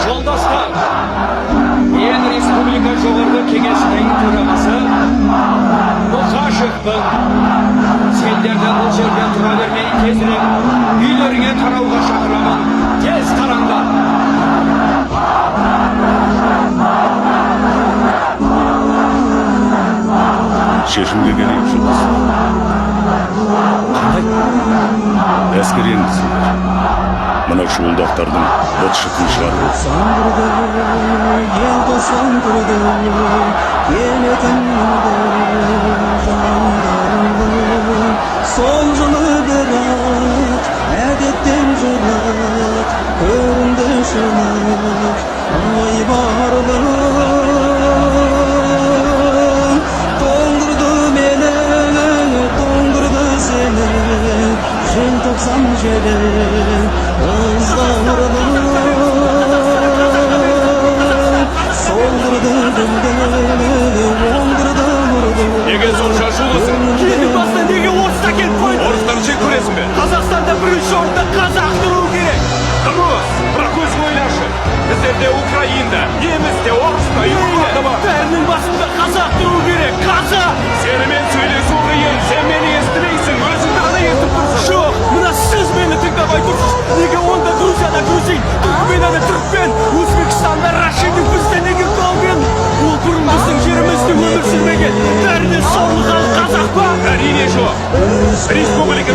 Жолдастар, мен Республика Жоғарғы Кеңесінің төрағасы Мұқашевпын. Сендерді бұл жерде тұра бермей, тезірек үйлеріңе тарауға шақырамын. Тез тараңдар. Шешімге келейік, жолдастар. Қандай? Әскер енгізіңдер. Мына шуылдақтардың быт шытын шығару. Сандырды ел, тосын келетін жандарымды. Сол жылы бірақ әдеттен жырақ көрінді шынық айбарлы. Тоңдырды мені, тоңдырды сені желтоқсан желі ызғарлы. Солдырды гүлді, оңдырды нұрды. Неге сонша ашулысың? Елдің басына неге орыс әкеліп қойды? Орыстарды жек көресің бе? Қазақстанда бірінші орында қазақ тұру керек. Дұрыс, бірақ өзің ойлашы. Біздерде украин да, неміс те, орыс та, ұйғыр да бар. Бәрінің басында қазақ тұру керек, қазақ! Сенімен сөйлесу қиын, сен мені естімейсің, өзіңді ғана естіп тұрсың. Жоқ, мына сіз мені тыңдамай тұрсыз. Неге онда Грузияда грузин, Түркменияда түрікмен, Өзбекстанда Рашидов, бізде неге Колбин? Ол бұрын біздің жерімізде өмір сүрмеген. Бәрінен сорлы халық қазақ па? Әрине, жоқ. Республика